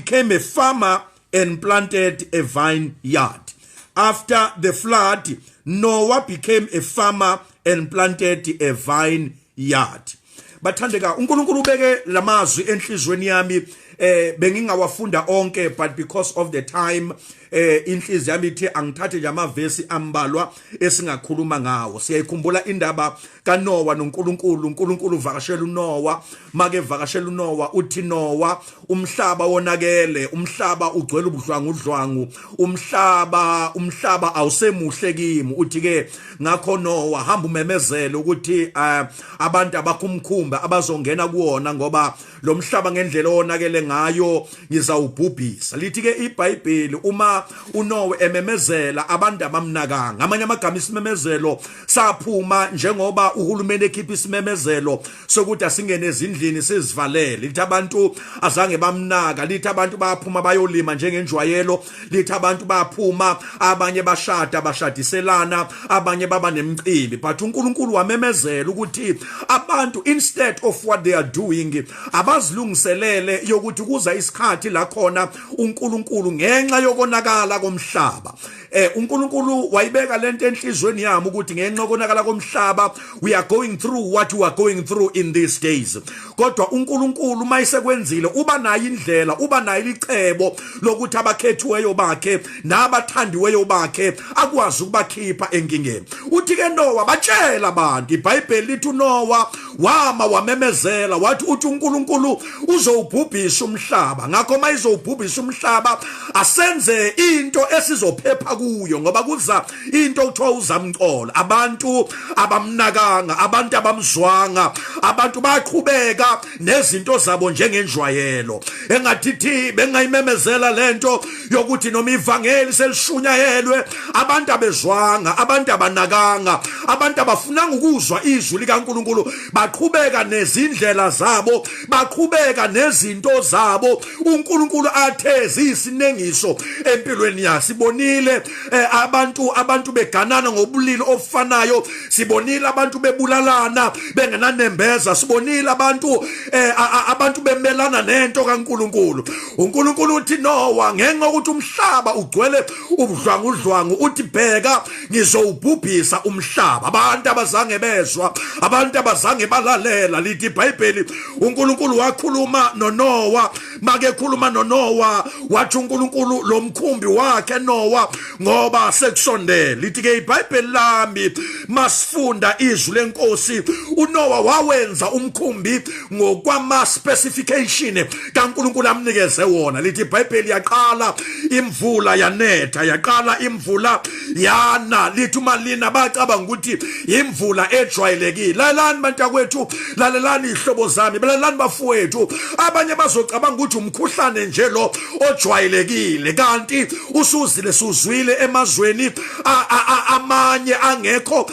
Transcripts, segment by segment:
became a farmer and planted a vineyard. After the flood, Noah became a farmer and planted a vineyard. Bathandeka, uNkulunkulu ubeke lamazwi enhlizweni yami. Bengingawafunda onke, but because of the time, inhliziyo yami ithe angithathe nje amavesi ambalwa esingakhuluma ngawo. Siyayikhumbula indaba kaNoah noNkulunkulu. uNkulunkulu uvakashela uNoah. Make vakashela uNoah, uthi, "Noah, umhlaba wonakele, umhlaba ugcwele ubudlwangudlwangu, umhlaba awusemuhle kimi." Uthi ke, "Ngakho Noah, hamba umemezele ukuthi abantu abakhumkhumba abazongena kuwona, ngoba lo mhlaba ngendlela owonakele ngayo ngizawubhubhisa." Lithi ke iBhayibheli, uma uNoah ememezela, abantu abamnakanga. Amanye amagama, isimemezelo saphuma njengoba uhulumeni ekhipha isimemezelo sokuthi asingene ezindlini sizivalele. Lithi abantu azange bamnaka. Lithi abantu baphuma bayolima njengenjwayelo. Lithi abantu baphuma, abanye bashada, bashadiselana, abanye baba nemicimbi, but uNkulunkulu wamemezela ukuthi abantu, instead of what they are doing, abazilungiselele yokuthi kuza isikhathi la khona uNkulunkulu, ngenxa yokonakala komhlaba, uNkulunkulu wayibeka lento enhlizweni yami ukuthi ngenxa yokonakala komhlaba, we are going through what we are going through in these days. Kodwa uNkulunkulu mayisekwenzile, uba nayo indlela, uba nayo icebo lokuthi abakhethiweyo bakhe nabathandiweyo bakhe akwazi ukubakhipha enkingeni. Uthi ke Noah, batshela abantu. IBhayibheli lithi uNoah wama wamemezela, wathi, uthi uNkulunkulu uzowubhubhisa umhlaba, ngakho mayizowubhubhisa umhlaba, asenze into esizophepha kuyo, ngoba kuza into okuthiwa uzamcolo. Abantu abamnakanga, abantu abamzwanga, abantu baqhubeka nezinto zabo njengenjwayelo. Engathithi bengayimemezela lento yokuthi noma ivangeli selishunyayelwe, abantu abezwanga, abantu abanakanga, abantu abafunanga ukuzwa izwi likaNkuluNkulu. Baqhubeka nezindlela zabo, baqhubeka nezinto zabo uNkulunkulu athe ziyisinengiso empilweni yakhe. Sibonile abantu beganana ngobulili obufanayo, sibonile abantu bebulalana bengenanembeza, sibonile abantu bemelana nento kaNkuluNkulu. uNkulunkulu uthi, "Noah, ngenxa ukuthi umhlaba ugcwele ubudlwangudlwangu, uthi bheka, ngizowubhubhisa umhlaba." Abantu abazange bezwa, abantu abazange balalela. Lithi iBhayibheli uNkulunkulu wakhuluma noNoah. Make khuluma noNoah, wathi uNkulunkulu, lo mkhumbi wakhe, Noah, ngoba sekusondele. Lithi ke iBhayibheli lami, masifunda izwi lenkosi, uNoah wawenza umkhumbi ngokwama specification kaNkulunkulu amnikeze wona. Lithi iBhayibheli yaqala imvula yanetha, yaqala imvula yana. Lithi umalina bacabanga ukuthi imvula ejwayelekile. Lalelani bantakwethu, lalelani ihlobo zami, lalelani bafowethu. Abanye bazocabanga ukuthi umkhuhlane nje lo ojwayelekile, kanti usuzile, suzwile emazweni amanye angekho,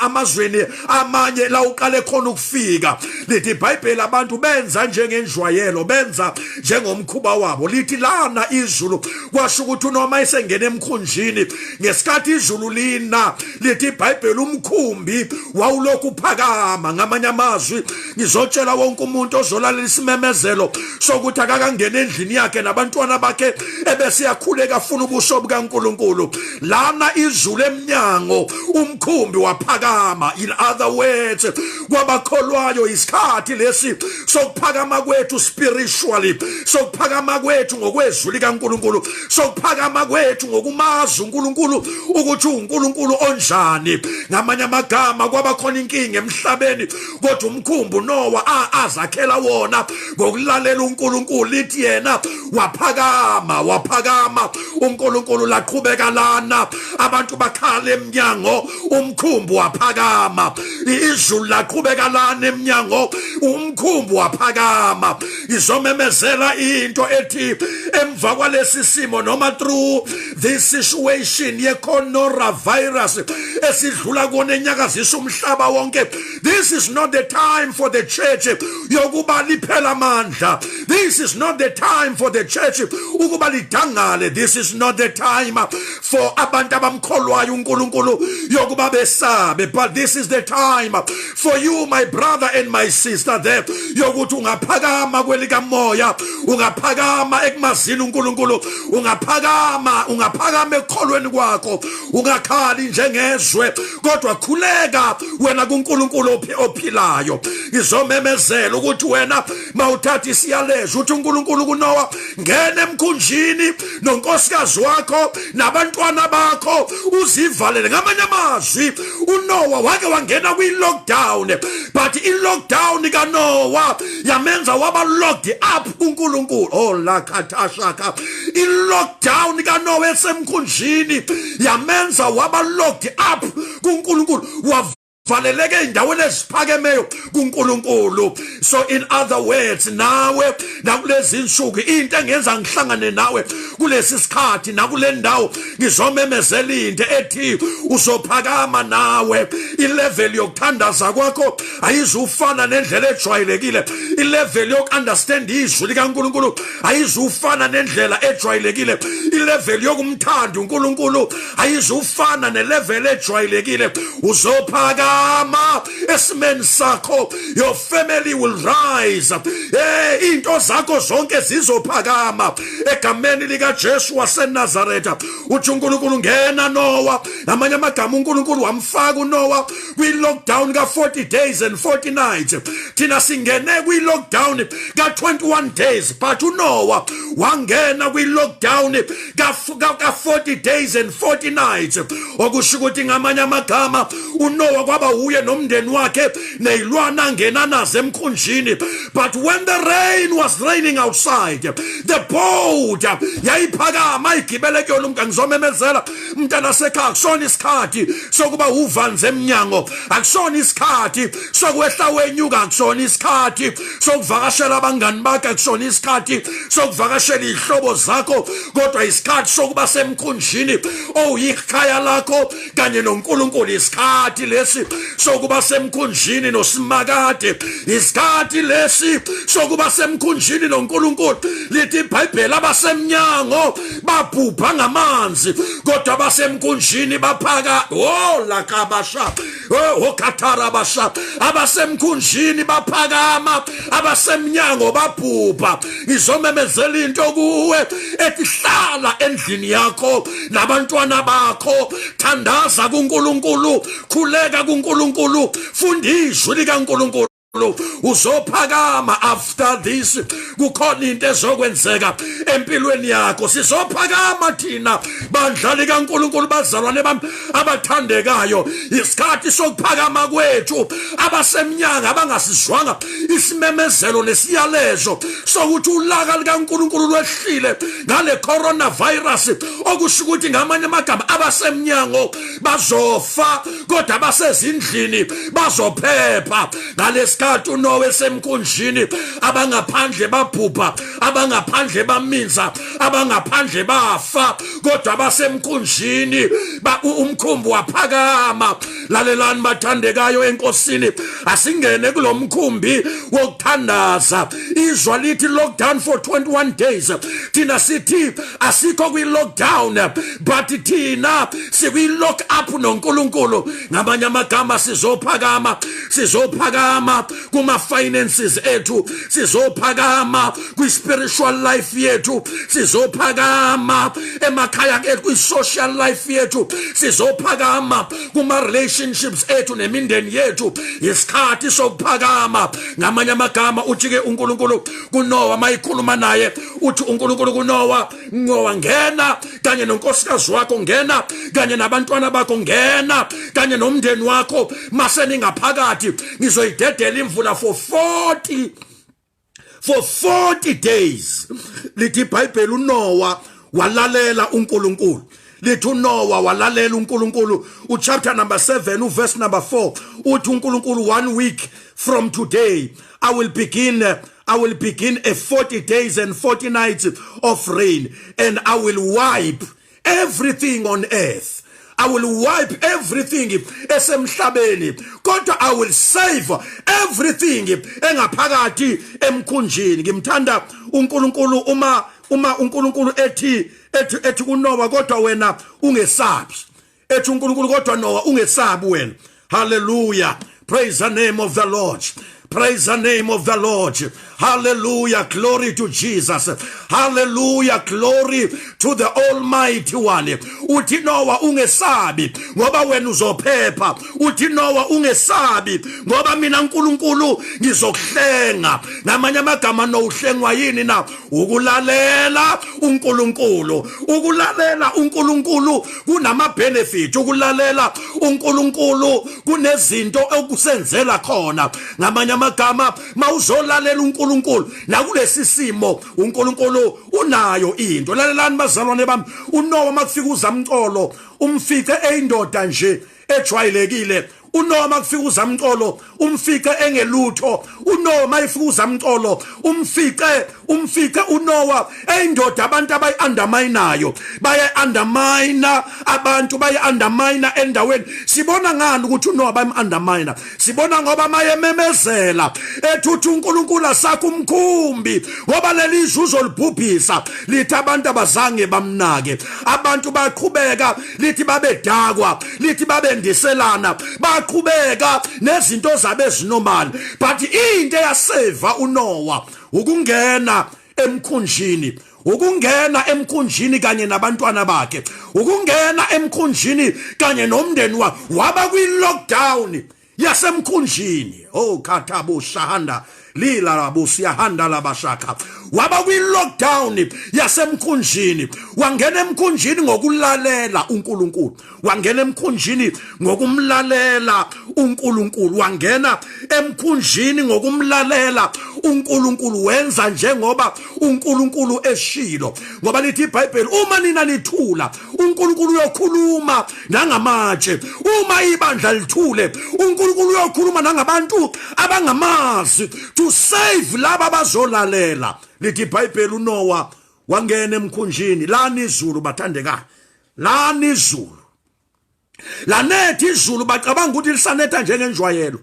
amazweni amanye la uqale khona ukufika. Lithi iBhayibheli abantu benza njengenjwayelo, benza njengomkhuba wabo. Lithi lana izulu, kwasho ukuthi noma esengena emkhunjini, ngesikhathi izulu lina, lithi iBhayibheli umkhumbi wawulokhu uphakama. Ngamanye amazwi, ngizotshela wonke umuntu ozolalela isimemezelo sokuthi akakangena endlini yakhe nabantwana bakhe ebese yakhuleka, afuna ubuso bukaNkuluNkulu. Lana izulu eminyango, umkhumbi waphakama. In other words, kwabakholwayo, isikhathi lesi sokuphakama kwethu spiritually, sokuphakama kwethu ngokwezwi likaNkuluNkulu, sokuphakama kwethu ngokumazi uNkulunkulu ukuthi uNkulunkulu onjani. Ngamanye amagama, kwabakhona inkinga emhlabeni, kodwa umkhumbi uNoah azakhela wona ngokulalela uNkulunkulu, lithi yena waphakama, waphakama uNkulunkulu. Laqhubeka lana, abantu bakhala eminyango, umkhumbi waphakama. Izulu laqhubeka lana eminyango, umkhumbi waphakama. Izomemezela into ethi emva kwalesi simo, noma through this situation ye coronavirus esidlula kuona, enyakazisa umhlaba wonke, this is not the time for the church yokuba liphela amandla. This is not the time for the church ukuba lidangale. This is not the time. time for abantu abamkholwayo uNkulunkulu yokuba besabe, but this is the time for you, my brother and my sister there, yokuthi ungaphakama kwelikamoya, ungaphakama ekumazini uNkulunkulu, ungaphakama, ungaphakama ekukholweni kwakho. Ungakhali njengezwe, kodwa khuleka wena kuNkulunkulu ophilayo. Ngizomemezela ukuthi wena mawuthatha isiyalezo, uthi uNkulunkulu kuNoah, ngena emkhunjini nonkosikazi wakho nabantwana bakho, uzivalele. Ngamanye amazwi, uNoah wake wangena kwi-lockdown, but i-lockdown kaNoah yamenza waba locked up kuNkulunkulu. Oh, la khathashaka, i-lockdown kaNoah esemkhunjini yamenza waba locked up kuNkulunkulu, valeleke endaweni eziphakemeyo kuNkulunkulu. So in other words, nawe nakulezi insuku, into engenza ngihlangane nawe kulesi sikhathi nakule ndawo, ngizomemezela into ethi uzophakama nawe. Ilevel yokuthandaza kwakho ayizufana nendlela ejwayelekile. Ilevel yokunderstand izwi likaNkulunkulu ayizufana nendlela ejwayelekile. Ilevel yokumthanda uNkulunkulu ayizufana nelevel ejwayelekile. Uzophakama esimeni sakho. Your family will rise. Into zakho zonke zizophakama egameni lika Jesu waseNazaretha. Uthi uNkulunkulu, ngena Noah. Namanye amagama, uNkulunkulu wamfaka uNoah kwi lockdown ka 40 days and 40 nights. Thina singene kwi lockdown ka 21 days, but uNoah wangena kwi lockdown ka 40 days and 40 nights, okusho ukuthi ngamanye amagama uNoah kwaba uye nomndeni wakhe nezilwana angena nazo emkhunjini. But when the rain was raining outside, the boat yayiphakama, igibele kuyona umntu. Ngizomemezela, mntana sekhaya, akusona isikhathi sokuba uvanze emnyango, akusona isikhathi sokwehla wenyuka, akusona isikhathi sokuvakashela abangani bakhe, akusona isikhathi sokuvakashela izihlobo zakho, kodwa isikhathi sokuba semkhunjini oyikhaya lakho kanye noNkulunkulu. Isikhathi lesi sokuba semkhunjini noSimakade, isikhathi lesi sokuba semkhunjini noNkulunkulu. Lithi iBhayibheli, abasemnyango babhubha ngamanzi, kodwa abasemkhunjini baphaka. Oh, lakabasha, oh, okatharabasha, abasemkhunjini baphakama, abasemnyango babhubha. Ngizomemezela into kuwe ethi hlala endlini yakho nabantwana bakho, thandaza kuNkulunkulu, khuleka kuNkulunkulu, funda izwi likaNkulunkulu, uzophakama. After this kukhona into ezokwenzeka empilweni yakho. Sizophakama thina, bandla likaNkulunkulu, bazalwane bami abathandekayo. Isikhathi sokuphakama kwethu. Abasemnyanga abangasizwanga isimemezelo nesiyalezo sokuthi ulaka likaNkulunkulu lwehlile ngale coronavirus, okusho ukuthi ngamanye amagama abasemnyango bazofa, kodwa abasezindlini bazophepha. Ngalesikhathi uNoah esemkhunjini, abangaphandle babhubha, abangaphandle baminza, abangaphandle bafa, kodwa abasemkhunjini umkhumbi waphakama. Lalelani, bathandekayo enkosini, asingene kulomkhumbi wokuthandaza. Izwa lithi lockdown for 21 days. Thina sithi asikho kwi-lockdown, but thina sikwi-lock up noNkulunkulu. Ngamanye amagama, sizophakama, sizophakama kuma-finances ethu, sizophakama kwi-spiritual life yethu, sizophakama emakhaya ethu, kwi-social life yethu, sizophakama kuma-relationships ethu nemindeni yethu. Isikhathi sokuphakama. Ngamanye amagama, uthi-ke uNkulunkulu kuNowa, mayikhuluma naye, uthi uNkulunkulu kuNowa, "Nowa, ngena kanye nonkosikazi wakho, ngena kanye nabantwana bakho, ngena kanye nomndeni wakho. Mase ningaphakathi, ngizoyidedela imvula for 40 days." Lithi iBhayibheli uNoah walalela uNkulunkulu. Lithi uNoah walalela uNkulunkulu. Uchapter number 7, uverse number 4, uthi uNkulunkulu, "One week from today I will begin a 40 days and 40 nights of rain, and I will wipe everything on earth. I will wipe everything esemhlabeni, kodwa I will save everything engaphakathi emkhunjini." Ngimthanda uNkulunkulu uma Uma uNkulunkulu ethi kuNoah, kodwa wena ungesabi, ethi uNkulunkulu, kodwa Noah ungesabi wena. Hallelujah, praise the name of the Lord. Praise the name of the Lord. Hallelujah. Glory to Jesus. Hallelujah. Glory to the Almighty One. Uthi Noah ungesabi ngoba wena uzophepha. Uthi Noah ungesabi ngoba mina uNkulunkulu ngizokuhlenga. Ngamanye amagama, nowuhlengwa yini na? Ukulalela uNkulunkulu. Ukulalela uNkulunkulu kunama benefit. Ukulalela uNkulunkulu kunezinto okusenzela khona. Ngamanye amagama, mawuzolalela uNkulunkulu nakulesi simo, uNkulunkulu unayo into. Lalelani bazalwane bami, uNoah makufika uzamcolo umfice eyindoda nje ejwayelekile. uNoah makufika uzamcolo umfice engelutho. uNoah mayifika uzamcolo umfice uNoah eyindoda abantu abayi-underminayo, baye-undermine abantu, baye-undermine endaweni. Sibona ngani ukuthi uNoah bayim-undermine? Sibona ngoba mayememezela ethi uthi uNkulunkulu asakho umkhumbi ngoba leli zwe uzolibhubhisa, lithi abantu abazange bamnake. Abantu baqhubeka, lithi babedakwa, lithi babendiselana, baqhubeka nezinto zabe ezinormal. But into eyaseva uNoah ukungena emkhunjini, ukungena emkhunjini kanye nabantwana bakhe, ukungena emkhunjini kanye nomndeni wakhe, waba kwi-lockdown yasemkhunjini. Oh, khathabo shahanda lila labo siyahanda labashaka. Waba kwi-lockdown yasemkhunjini, wangena emkhunjini ngokulalela uNkulunkulu, wangena emkhunjini ngokumlalela uNkulunkulu, wangena emkhunjini ngokumlalela uNkulunkulu, wenza njengoba uNkulunkulu eshilo, ngoba lithi iBhayibheli, uma nina nithula, uNkulunkulu uyokhuluma nangamatshe. Uma ibandla lithule, uNkulunkulu uyokhuluma nangabantu abangamazi to save laba abazolalela. Lithi iBhayibheli uNoah wangena emkhunjini, lana izulu, bathandekayo, lana izulu, lanetha izulu, bacabanga ukuthi lisanetha njengenjwayelo.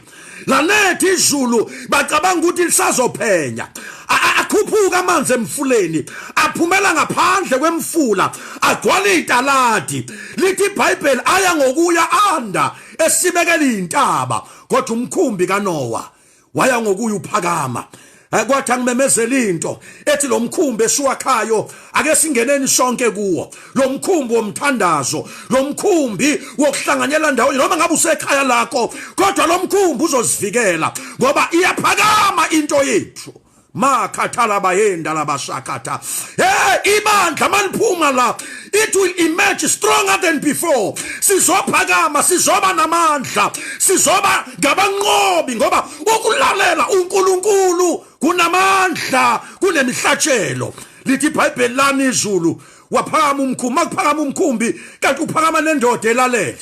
Lanetha izulu, bacabanga ukuthi lisazophenya. Akhuphuka amanzi emfuleni, aphumela ngaphandle kwemfula, agcwala italadi. Lithi iBhayibheli aya ngokuya anda, esibekela intaba, kodwa umkhumbi kaNoah waya ngokuya uphakama. Kwathi angimemezela into ethi lo mkhumbi esiwakhayo, ake singeneni sonke kuwo, lo mkhumbi womthandazo, lo mkhumbi wokuhlanganyela ndawonye, noma ngabe usekhaya lakho, kodwa lo mkhumbi uzozivikela ngoba iyaphakama into yethu. Makhathala bayenda labashakatha. Hey, ibandla maliphuma la, it will emerge stronger than before. Sizophakama, sizoba namandla, sizoba ngabanqobi, ngoba ukulalela uNkulunkulu kunamandla kunemihlatshelo. Lithi iBhayibheli lami, izulu, waphakama umkhumbi. Makuphakama umkhumbi, kanti uphakama nendoda elalele,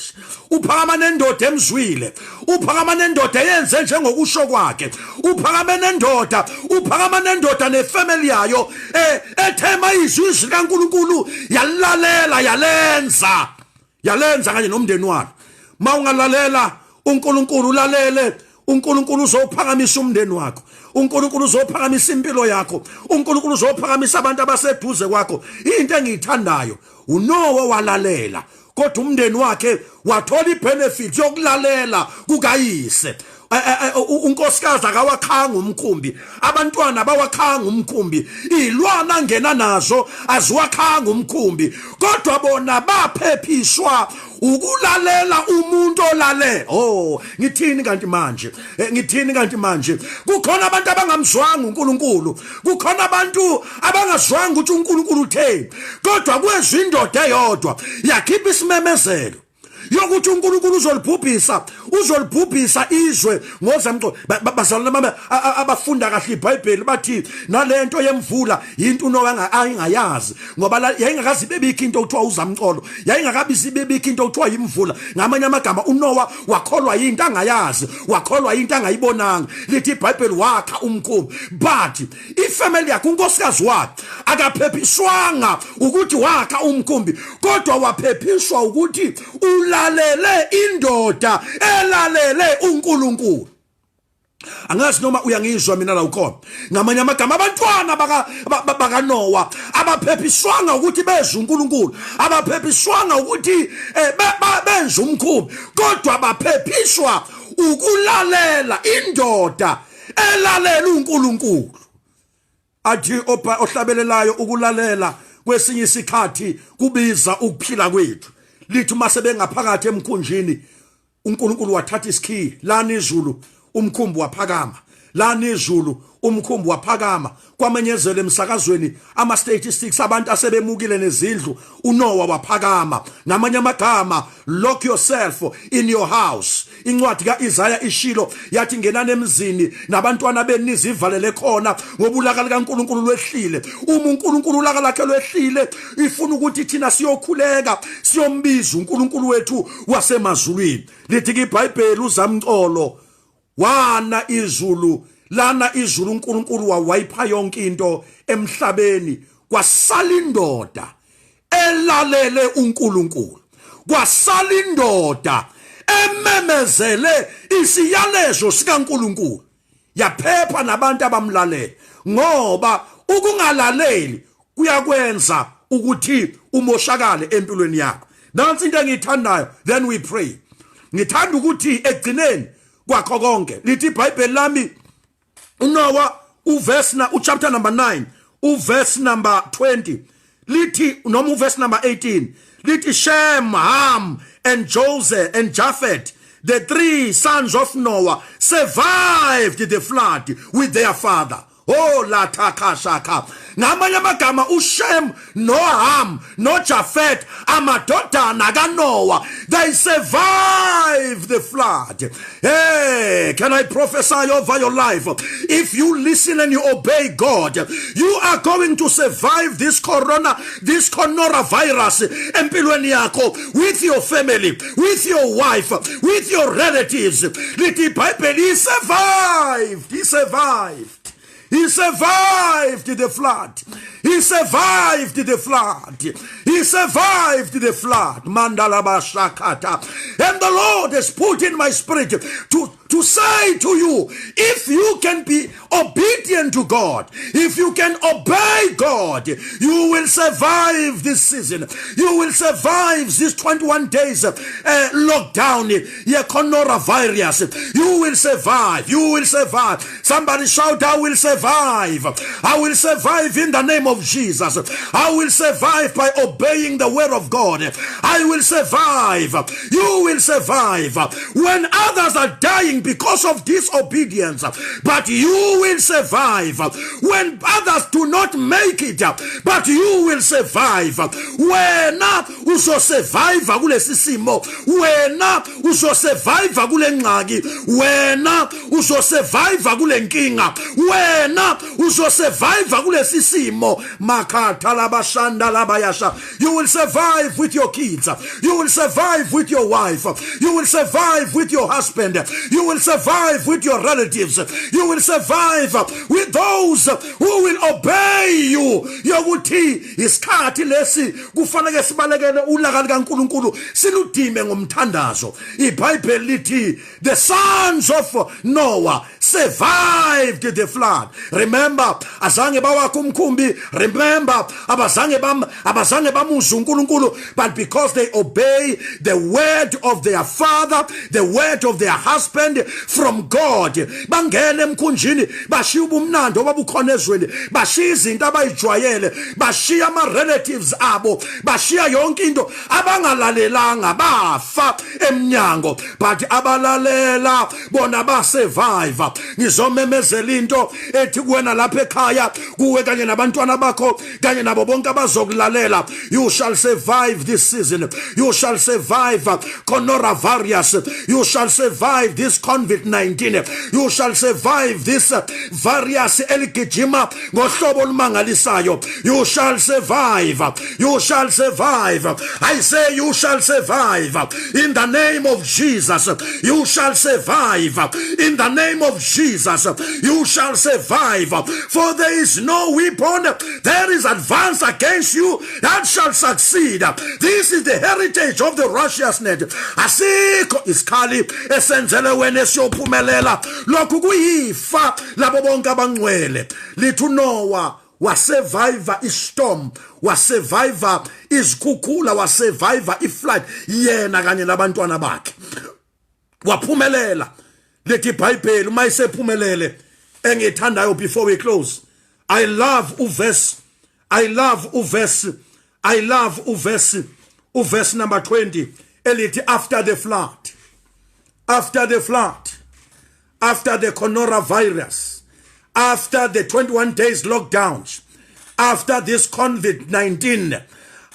uphakama nendoda emzwile, uphakama nendoda eyenze njengokusho kwakhe, uphakame nendoda, uphakama nendoda nefamily yayo ethema izwi likaNkuluNkulu, yalalela, yalenza, yalenza kanye nomndeni wakhe. Mawungalalela uNkulunkulu, ulalele uNkulunkulu, uzophakamisa umndeni wakho, uNkulunkulu uzophakamisa impilo yakho, uNkulunkulu uzophakamisa abantu abaseduze kwakho. Into engiyithandayo, uNoah walalela, kodwa umndeni wakhe wathola ibenefit yokulalela kukayise. Unkosikazi akawakhanga umkhumbi, abantwana bawakhanga umkhumbi, ilwana ngena nazo aziwakhanga umkhumbi, kodwa bona baphephiswa ukulalela umuntu olale. Oh, ngithini kanti manje? Ngithini kanti manje? Kukhona abantu abangamzwanga uNkulunkulu, kukhona abantu abangazwanga ukuthi uNkulunkulu utheni, kodwa kwezwe indoda eyodwa yakhipha isimemezelo yokuthi uNkulunkulu uzolibhubhisa, uzolibhubhisa izwe ngozamcolo. Bazalwane bami, abafunda kahle iBhayibheli bathi nalento yemvula into uNoah ayingayazi, ngoba yayingakazi bebikho into okuthiwa uzamcolo, yayingakabi sibebikho into okuthiwa imvula. Ngamanye amagama, uNoah wakholwa into angayazi, wakholwa into angayibonanga. Lithi iBhayibheli wakha umkhumbi, but ifamily yakhe, unkosikazi wakhe, akaphephiswanga ukuthi wakha umkhumbi, kodwa waphephiswa ukuthi ulalele indoda elalele uNkulunkulu. Angazi noma uyangizwa mina la ukhona. Ngamanye amagama, abantwana bakaNowa abaphephiswanga ukuthi bezwe uNkulunkulu, abaphephiswanga ukuthi benze umkhumbi, kodwa baphephiswa ukulalela indoda elalela uNkulunkulu. Athi ohlabelelayo, ukulalela kwesinye isikhathi kubiza ukuphila kwethu. Lithi uma sebengaphakathi emkhunjini, uNkulunkulu wathatha isikhiye, lana izulu, umkhumbi waphakama. Lana izulu, umkhumbi waphakama. Kwamenyezelwa emsakazweni ama statistics abantu asebemukile nezindlu. UNoah waphakama. Namanye amagama, lock yourself in your house. Incwadi kaIsaya ishilo yathi, ngenani emzini nabantwana benu, nizivalele khona, ngoba ulaka likaNkulunkulu lwehlile. Uma uNkulunkulu ulaka lakhe lwehlile, ifuna ukuthi thina siyokhuleka, siyombiza uNkulunkulu wethu wasemazulwini. Lithi ke iBhayibheli, uzamcolo wana izulu, lana izulu, uNkulunkulu wawayipha yonke into emhlabeni, kwasala indoda elalele uNkulunkulu, kwasala indoda ememezele isiyalezo sikaNkulunkulu, yaphepha nabantu abamlalela, ngoba ukungalaleli kuyakwenza ukuthi umoshakale empilweni yakho. Nansi into engiyithandayo, then we pray. Ngithanda ukuthi ekugcineni kwakho konke, lithi iBhayibheli lami, uNoah, uverse na uchapter number 9, uverse number 20, lithi, noma uverse number 18, lithi, "Shem, Ham and Joseph and Japheth, the three sons of Noah, survived the flood with their father." Oh, la takashaka. Ngamanye amagama, uShem noHam noJafet, amadodana kaNoah, they survived the flood. Hey, can I prophesy over your life? If you listen and you obey God, you are going to survive this coronavirus empilweni yakho, with your family, with your wife, with your relatives. Lithi iBhayibheli, he survived, he survived. He survived the flood. He survived the flood. He survived the flood. Mandala bashakata. And the Lord has put in my spirit to say to you, if you can be obedient to God, if you can obey God, you will survive this season. You will survive this 21 days lockdown, yeah, coronavirus. You will survive. You will survive. Somebody shout, "I will survive. I will survive in the name of Jesus. I will survive by obeying the word of God. I will survive." You will survive when others are dying because of disobedience, but you will survive. When others do not make it, but you will survive. Wena uzosurvive kulesi simo, wena uzosurvive kule ngxaki, wena uzosurvive kule nkinga, wena uzosurvive kulesi simo. Makhatha labashanda labayasha. You will survive with your kids. You will survive with your wife. You will survive with your husband. You will survive with your relatives. You will survive with those who will obey you. Yokuthi isikhathi lesi kufanele sibalekele ulaka likaNkulunkulu, siludime ngomthandazo. IBhayibheli lithi the sons of Noah survived the flood. Remember, azange bawakhe umkhumbi. Remember, abazange bamuzwa uNkulunkulu, but because they obey the word of their father, the word of their husband from God, bangena emkhunjini, bashiya ubumnandi obabukhona ezweni, bashiya izinto abayijwayele, bashiya ama relatives abo, bashiya yonke into. Abangalalelanga bafa emnyango, but abalalela bona basurvive. Ngizomemezela into ethi kuwena lapha ekhaya, kuwe kanye nabantwana bakho kanye nabo bonke abazokulalela, you shall survive this season. You shall survive coronavirus. You shall survive this COVID-19. You shall survive this virus eligijima ngohlobo olumangalisayo. You shall survive. You shall survive. I say you shall survive in the name of Jesus. You shall survive in the name of Jesus. You shall survive. survive, for there is no weapon that is advanced against you that shall succeed. This is the heritage of the righteousness. Asikho isikhali esenzele wena esiyophumelela. Lokhu kuyifa labo bonke abangcwele. Lithi uNoah wasurvive istorm, wasurvive izikhukhula, wasurvive iflood, yena kanye nabantwana bakhe, waphumelela. Lethi iBhayibheli uma isephumelele, engithandayo before we close, I love uverse number 20 elithi, after the flood, after the flood, after the coronavirus, after the 21 days lockdowns, after this COVID-19,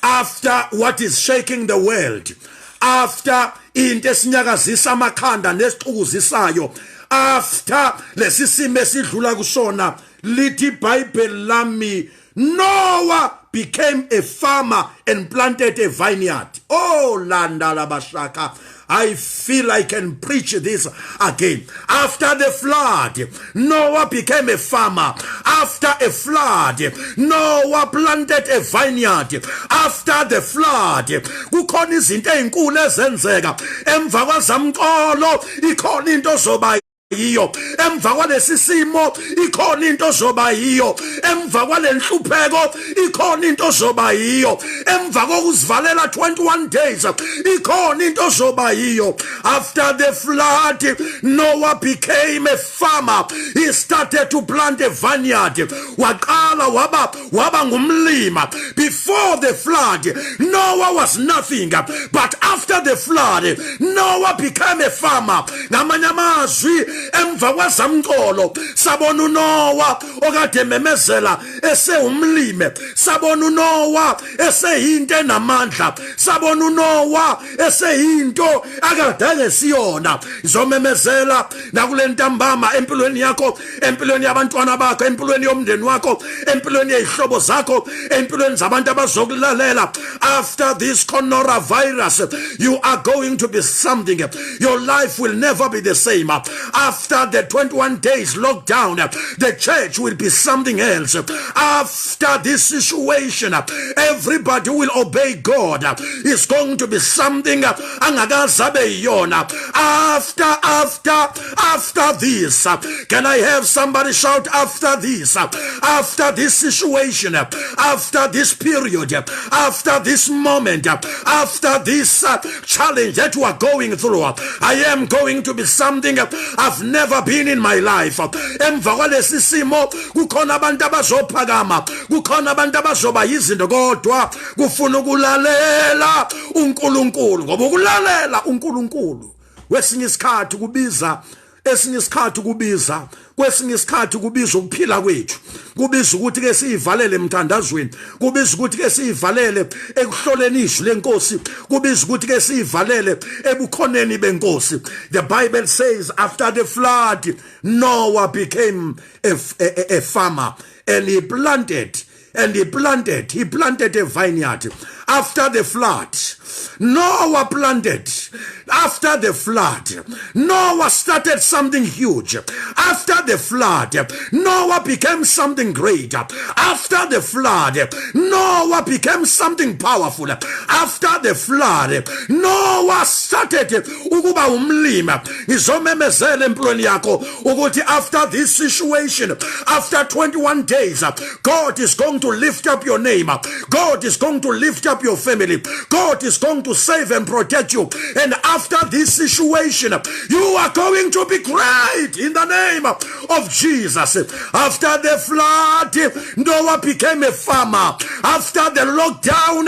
after what is shaking the world, after into esinyakazisa amakhanda nesixukuzisayo, after lesi simo esidlula kusona, lithi iBhayibheli lami, Noah became a farmer and planted a vineyard. Oh, landa labashaka, I feel I can preach this again. After the flood, Noah became a farmer. After a flood, Noah planted a vineyard. After the flood, kukhona izinto ezinkulu ezenzeka. Emva kwazamcolo, ikhona into ozoba yiyo. Emva kwalesi simo, ikhona into ozoba yiyo. Emva kwalenhlupheko, ikhona into ozoba yiyo. Emva kokuzivalela 21 days, ikhona into ozoba yiyo. After the flood, Noah became a farmer. He started to plant a vineyard. Waqala waba ngumlima. Before the flood, Noah was nothing, but after the flood, Noah became a farmer. Ngamanye amazwi, emva kwazamcolo sabona uNoah okade memezela esewumlime, sabona uNoah eseyinto enamandla, sabona uNoah eseyinto akade angesiyona. Izomemezela nakule ntambama empilweni yakho, empilweni yabantwana bakho, empilweni yomndeni wakho, empilweni yezihlobo zakho, empilweni zabantu abazokulalela. After this coronavirus, you are going to be something. Your life will never be the same. After the 21 days lockdown, the church will be something else. After this situation, everybody will obey God. It's going to be something angakaze abe yiyona. After this, can I have somebody shout, "After this"? After this situation, after this period, after this moment, after this challenge that you are going through, I am going to be something I've never been in my life. Emva kwalesi simo kukhona abantu abazophakama, kukhona abantu abazoba yizinto, kodwa kufuna ukulalela uNkulunkulu, ngoba ukulalela uNkulunkulu kwesinye isikhathi kubiza, esinye isikhathi kubiza, kwesinye isikhathi kubiza ukuphila kwethu, kubiza ukuthi ke siyivalele emthandazweni, kubiza ukuthi ke siyivalele ekuhloleni izwi lenkosi, kubiza ukuthi ke siyivalele ebukhoneni benkosi. The Bible says, after the flood, Noah became a farmer and he planted a vineyard. After the flood, Noah planted. After the flood, Noah started something huge. After the flood, Noah became something great. After the flood, Noah became something powerful. After the flood, Noah started ukuba umlima. Ngizomemezela empilweni yakho ukuthi after this situation, after 21 days, God is going to lift up your name. God is going to lift up your family. God is going to save and protect you. And after this situation, you are going to be great in the name of Jesus. After the flood, Noah became a farmer. After the lockdown,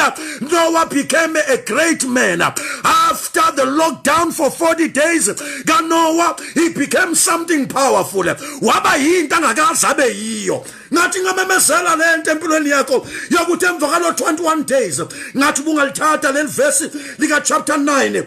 Noah became a great man. After the lockdown for 40 days kaNoah, he became something powerful. Waba yinto angakaze abe yiyo. Ngathi ngamemezela lento empilweni yakho yokuthi emva kwalo 21 days, ngathi ubungalithatha leli verse lika chapter 9,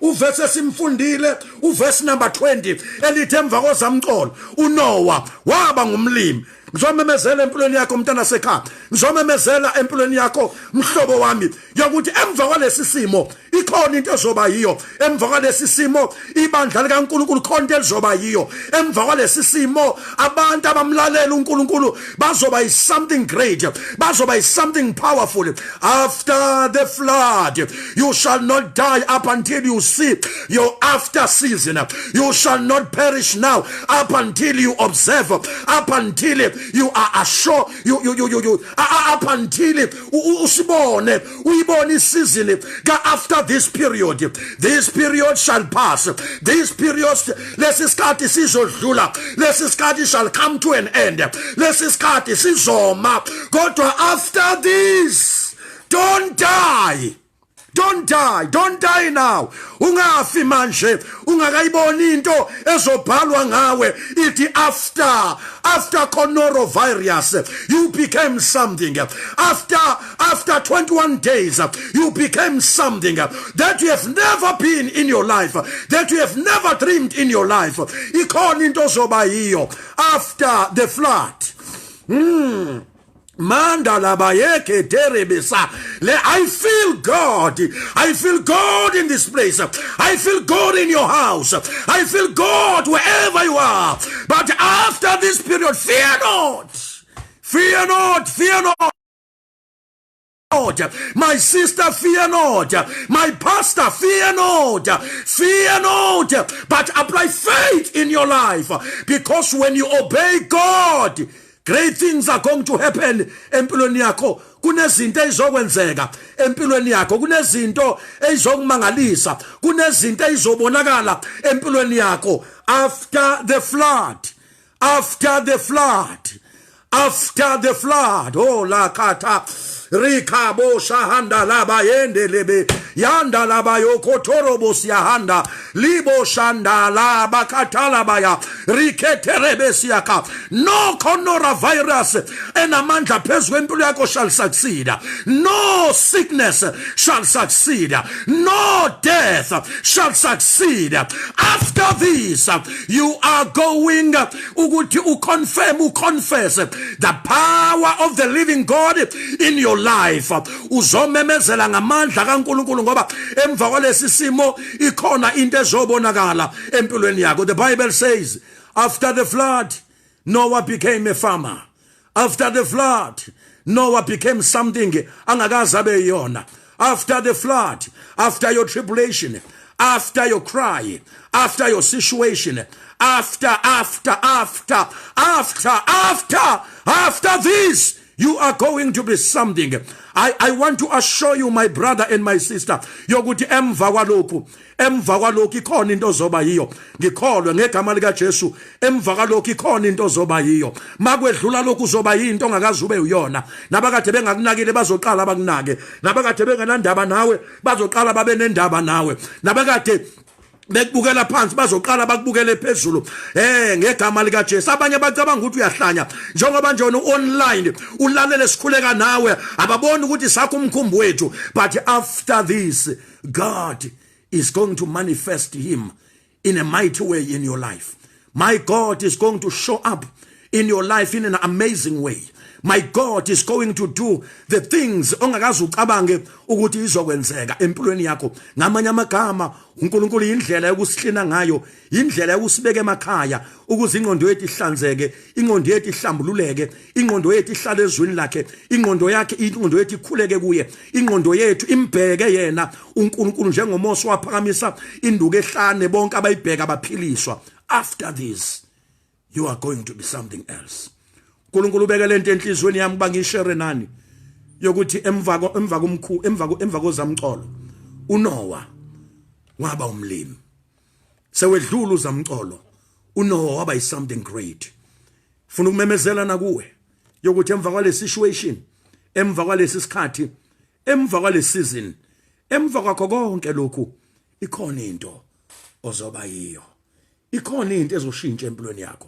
uverse esimfundile, uverse number 20, elithi emva kozamcolo uNoah waba ngumlimi. Ngizomemezela empilweni yakho, mntana sekhaya. Ngizomemezela empilweni yakho, mhlobo wami, yokuthi emva kwalesi simo ikhona into ezoba yiyo. Emva kwalesi simo ibandla likaNkulunkulu khona into elizoba yiyo. Emva kwalesi simo abantu abamlalela uNkulunkulu bazoba is something great, bazoba is something powerful. After the flood, you shall not die up until you see your after season. You shall not perish now up until you observe, up until you are assured, you up until usibone, uyibone isizini ka after this period. This period shall pass. This period, lesi sikhathi sizodlula. Lesi sikhathi shall come to an end. Lesi sikhathi sizoma, kodwa after this, don't die. Don't die, don't die now. Ungafi manje ungakayiboni into ezobhalwa ngawe ithi after coronavirus you became something. After 21 days you became something that you have never been in your life, that you have never dreamed in your life. Ikhona into ozoba yiyo after the flood. Manda labayeke terebesa. Le, I feel God. I feel God in this place. I feel God in your house. I feel God wherever you are. But after this period, fear not. Fear not. Fear not. My sister, fear not. My pastor, fear not. Fear not. But apply faith in your life. Because when you obey God, great things are going to happen empilweni yakho. Kunezinto ezizokwenzeka empilweni yakho, kunezinto ezizokumangalisa, kunezinto ezizobonakala empilweni yakho after the flood, after the flood, after the flood. Oh, la kata rikabo shahanda laba yende lebe yanda laba yokotorobo siyahanda libo shanda laba katala baya riketerebe siyaka. No coronavirus enamandla phezu kwempilo yakho shall succeed. No sickness shall succeed. No death shall succeed. After this, you are going ukuthi uconfirm, uconfess the power of the living God in your life. Uzomemezela ngamandla kaNkulunkulu ngoba emva kwalesi simo ikhona into ezobonakala empilweni yakho. The Bible says after the flood, Noah became a farmer. After the flood, Noah became something angakaze abe yiyona. After the flood, after your tribulation, after your cry, after your situation, after, after, after, after, after, after this, you are going to be something. I want to assure you, my brother and my sister, yokuthi emva kwalokhu, emva kwalokhu ikhona into ozoba yiyo. Ngikholwe ngegama lika Jesu, emva kwalokhu ikhona into ozoba yiyo. Makwedlula lokhu uzoba yinto ongakaze ube uyona. Nabakade bengakunakile bazoqala bakunake. Nabakade bengenandaba nawe bazoqala babe nendaba nawe. Nabakade bekubukela phansi bazoqala bakubukele phezulu ngegama lika Jesu. Abanye bacabanga ukuthi uyahlanya njengoba nje online ulalele sikhuleka nawe, ababoni ukuthi sakho umkhumbi wethu. But after this, God is going to manifest him in a mighty way in your life. My God is going to show up in your life in an amazing way. My God is going to do the things ongakaze ucabange ukuthi izokwenzeka empilweni yakho. Ngamanye amagama, uNkulunkulu indlela yokusihlina ngayo, indlela yokusibeka emakhaya ukuze ingqondo yethu ihlanzeke, ingqondo yethu ihlambululeke, ingqondo yethu ihlale ezwini lakhe, ingqondo yakhe, ingqondo yethu ikhuleke kuye, ingqondo yethu imbheke yena uNkulunkulu, njengoMose waphakamisa induku ehlane, bonke abayibheka baphiliswa. After this, you are going to be something else. uNkulunkulu ubeke lento enhlizweni yami kuba ngishare nani yokuthi emva komkhu emva kozamcolo uNoah waba umlimi. Sewedlula uzamcolo, uNoah waba is something great. Funa ukumemezela nakuwe yokuthi emva kwale situation, emva kwalesi sikhathi, emva kwale season, emva kwakho konke lokhu, ikhona into ozoba yiyo, ikhona into ezoshintsha empilweni yakho,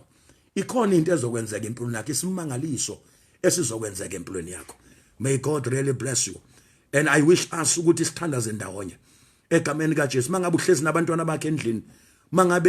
ikhona into ezokwenzeka empilweni yakho, isimangaliso esizokwenzeka empilweni yakho. May God really bless you, and I wish us ukuthi sithandaze ndawonye egameni kaJesu. Mangabe uhlezi nabantwana bakhe endlini, mangabe